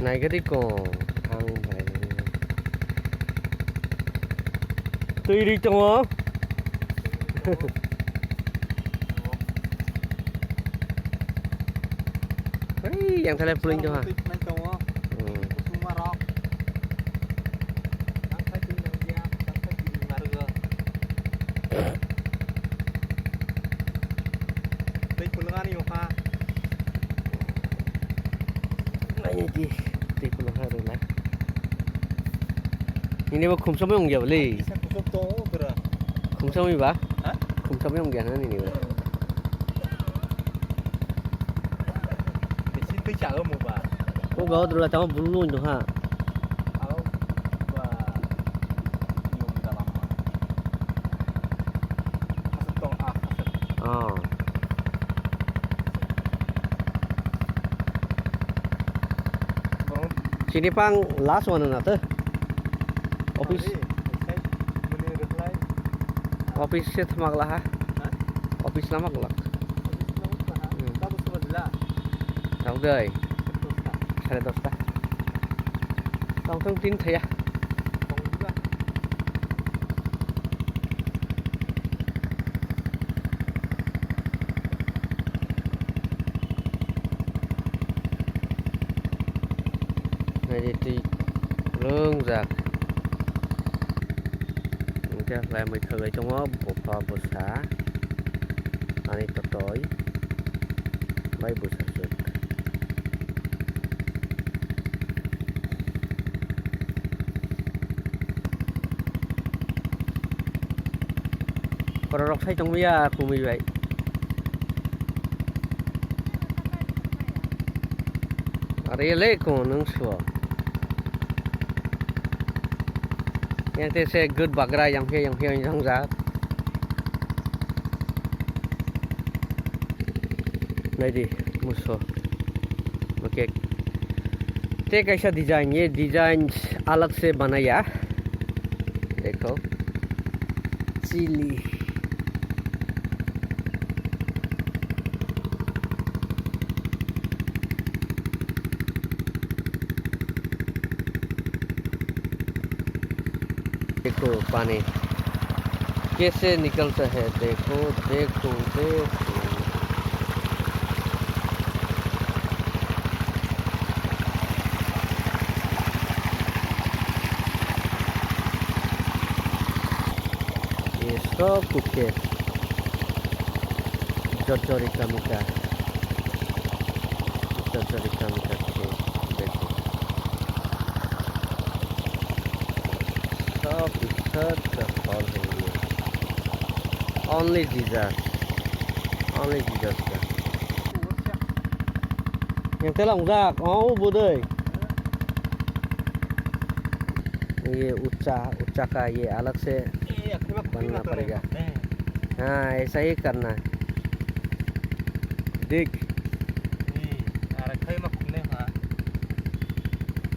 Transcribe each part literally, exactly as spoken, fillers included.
Naigadi kong ang bai. Twi ri tongo. Hei, yang thalai puling tongo. Twi phwnai tongo. Hmm. Kusuma rok. Tang khai twi nang dia, tang khai twi nang arga. Tei kulungani oka. Naini di, tei kulungha rwna. Nini bo khumsa mui ongya bole. Kisa kusuk to bra. Khumsa mui ba? Ha? Khumsa mui ongya na nini bo. Bisi tei chalo mo ba. O ga odro la tamo bulu ndo ha. Alo ba. Yung dalam. Asuk tong ah, asuk. Oh. Chini pang last one na to. Office. Office se thamak laha. Office lama glak. Tau dai. Sare dosta. Tong tong tin thaya. Naidi twi rwngjak. Hingke khlai mwkhwgwi tongo bupha bwsa ani totoi bai bwsajwk. Borok rok sai tongmaya kumui bai. Are le ko nung suo. Yang te se good bagra yang phe yang phe yang jang ja. Naidi muso. Okay. Te kaisa design, ye design alag se banaya. Dekho. Chili. देखो पानी कैसे निकलता है, देखो, देखो, देखो। ये सब कुछ है। जर्जरी का मिटा, जर्जरी का मिटा खेत देखो। सब ईश्वर का फल है ये। Only Jesus, only Jesus का। Yang telang jak, oh budai. ये ऊंचा, ऊंचा का ये अलग से बनना पड़ेगा। हाँ, ऐसा ही करना है। देख।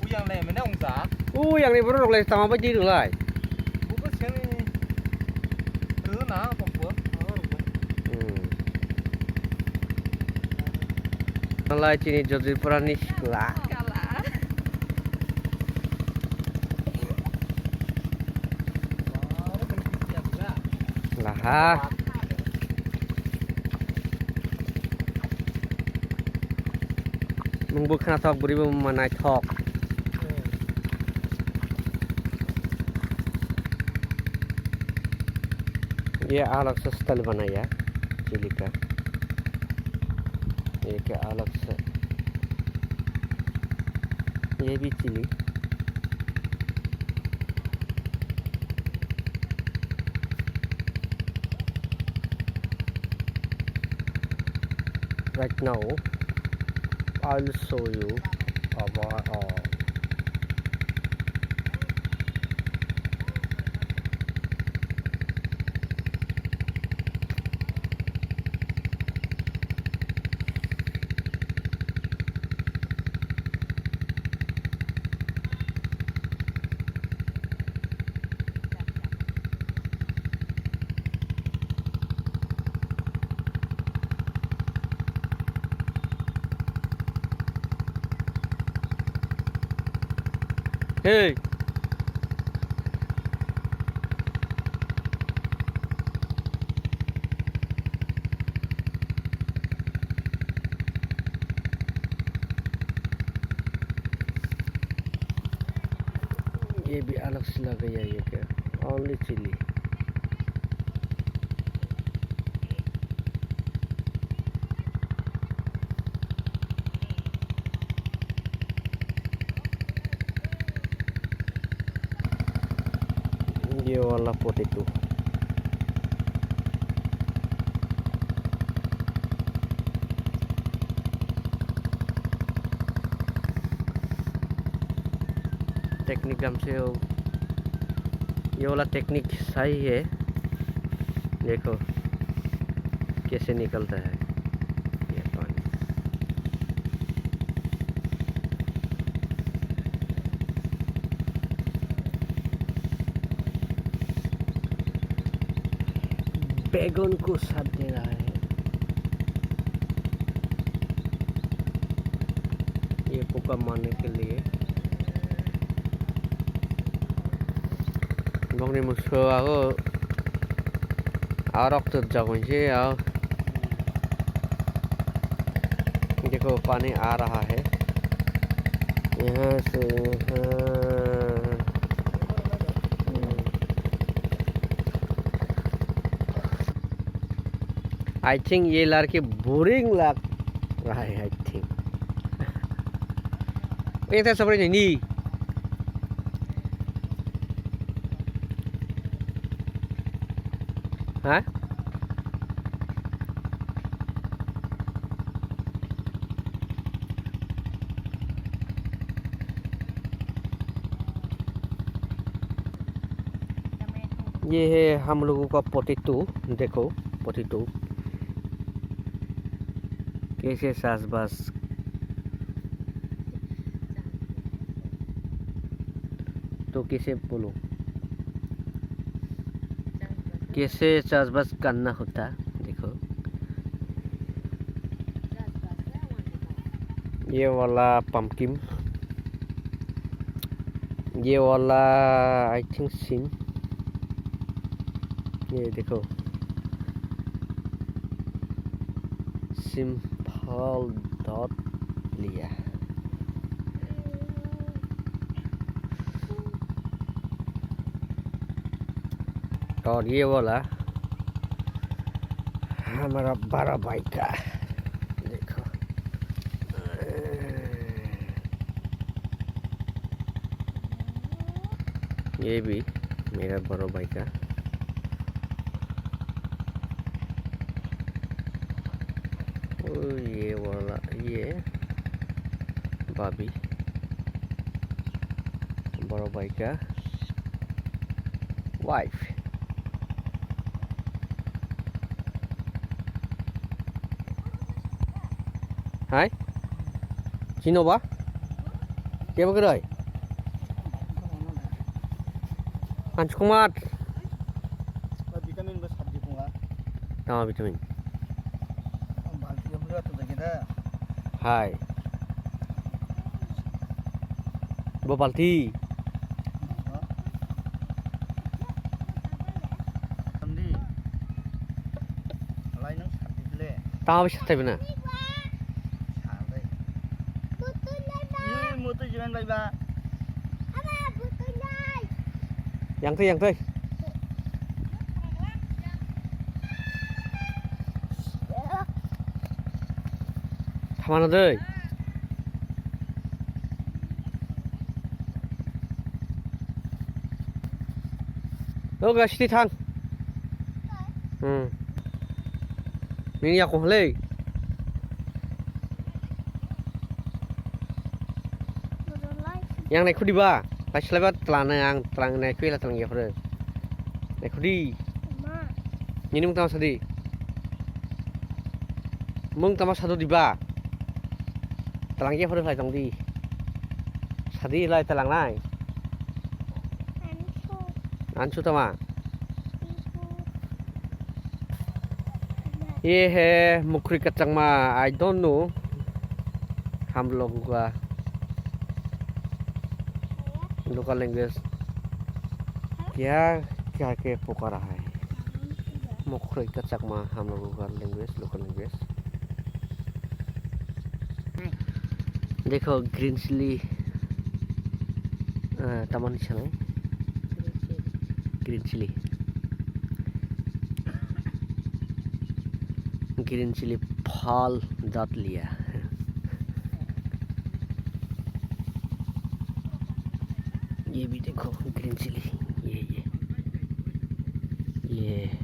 Uyang le mene ungsa. Uyang ni borok rok le tama bai di rwlai. Bubo seni rwna kok bo. Hmm. Malai chini Jojipura ni sikla. Laha. Nwng bo khnathok, bwrwi bo manaithok. ये अलग से स्टाइल बनाया चिली का, ये क्या अलग से, ये भी chilli. Right now, I'll show you our, uh, Hey. ये भी अलग से लगाया ये क्या? Only chili. ये वाला potato। Technique हमसे हो, ये वाला technique सही है। देखो कैसे निकलता है ये पानी। बैगन को साथ दे रहा है। ये पोका मारने के लिए। Bokni muso ago arok to jago se a. देखो पानी आ रहा है यहाँ से, यहाँ। I think ये लड़की बोरिंग लग रहा है, I think। ये तो सब नहीं। हाँ? ये है हम लोगों का पोटैटो, देखो पोटैटो कैसे चासबास, तो कैसे बोलो, कैसे चासबास करना होता, देखो। ये वाला pumpkin, ये वाला I think sim, ये देखो, simple dot लिया। और ये वाला हमारा बड़ा भाई का, देखो, ये भी मेरा बड़ा भाई का। ओ, ये वाला, ये भाभी, बड़ा भाई का wife। Hai? Chino ba? Kebo kwrwi? Hanchukumat. Vitamin ba sabji punga. Tama vitamin. Balti ga bura to dagi da. Hai. Bo balti. Tama bisa tapi na. Mutu jiban bai ba. Yang tei, yang tei. Thamano dei. O ga siti thang. Hmm. Nini yakung halei. Yang nai khudi ba? Lai slai ba tlang nai ang tlang nai khudi la tlang yakhre. Nai khudi. Nini mung tama sadi. Mung tama sadu di ba? Tlang yakhre lai tong di. Sadi lai tlang nai. Ansu tama. ये है मुखरी कचंगमा, I don't know। हम लोगों का Local language. Kya kya ke pukara hai? Mokhroi ka Chakma hamno local language, local language. Dekho green chili, ah, tamani sanai. Green chili. Green chili phal jat liya. ये भी देखो green chilli, ये, ये, ये।